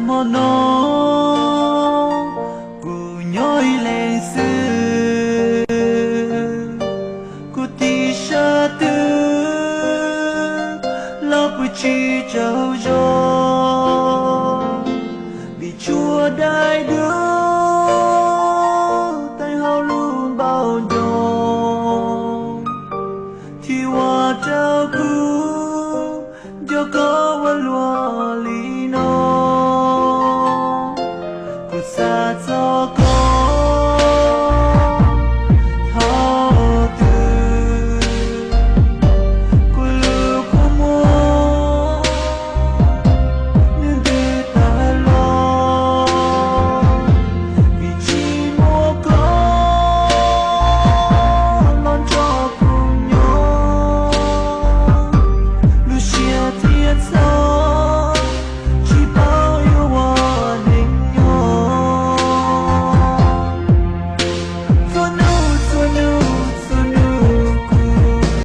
Hmo no kuv nyob ib leeg xwb, kuv tib sab twg los pw tsis tsaug zog, vim tshuav daim duab teev hauv lub npaum nco, thiaj ua rau kuv nco koj ua luaj.